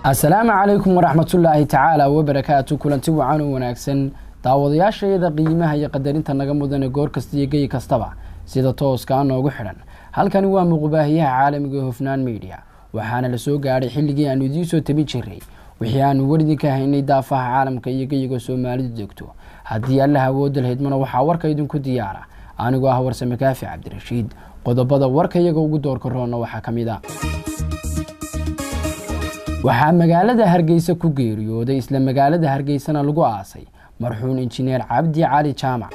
Asalaamu calaykum waraxmatullaahi tacaala wabarakaatu. Kulanti wacan oo wanaagsan, daawadayaashayada qiimaha iyo qadarinta naga mudane, goor kasta iyo geyi kastaba sida tooskaa noogu xidhan. Halkani waa muqbaahiyaha caalamiga ee Hofnaan Media. Waxaana la soo gaadhay xilligii aanu idiin soo tabin jiray wixii aanu waridinka haynay daafaha caalamka iyo geyiga Soomaalidu degto. Haddii Allaha awoodda lahaydmana, waxaa warka idinku diyaara anigoo ah Warsame Kaafi Cabdirashiid. Qodobada warka iyaga ugu doorka roonna waxaa ka mid a: waxaa magaalada Hargeysa ku geeriyooday, isla magaalada Hargeysana lagu aasay, marxuun Injineer Cabdi Cali Jaamac.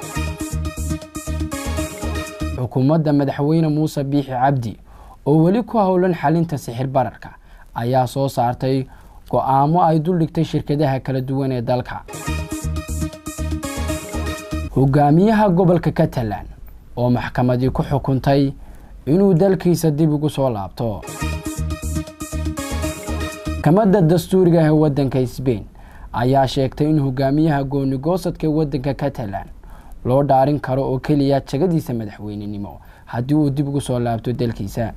Xukuumadda Madaxweyne Muuse Biixi Cabdi oo weli ku howlan xalinta sixir bararka ayaa soo saartay go-aamo ay duldhigtay shirkadaha kala duwan ee dalka. Hogaamiyaha gobolka Catalan oo maxkamadii ku xukuntay inuu dalkiisa dib ugu soo laabto. Maxkamadda dastuuriga ee waddanka Sbain ayaa sheegtay in hogaamiyaha goonigoosadka ee waddanka Catalan loo dhaarin karo oo keliya jagadiisa madaxweynenimo haddii uu dib ugu soo laabto dalkiisa.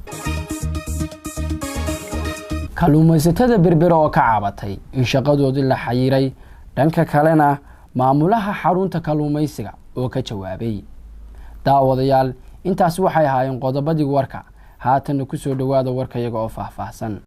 Kalluumaysatada Berbera oo ka cabatay in shaqadoodii la xayiray, dhanka kalena maamulaha xarunta kalluumaysiga oo ka jawaabay. Daawadayaal, intaas waxay ahaayeen qodobadii warka. Haatanna kusoo dhowaada warka iyaga oo faahfaahsan.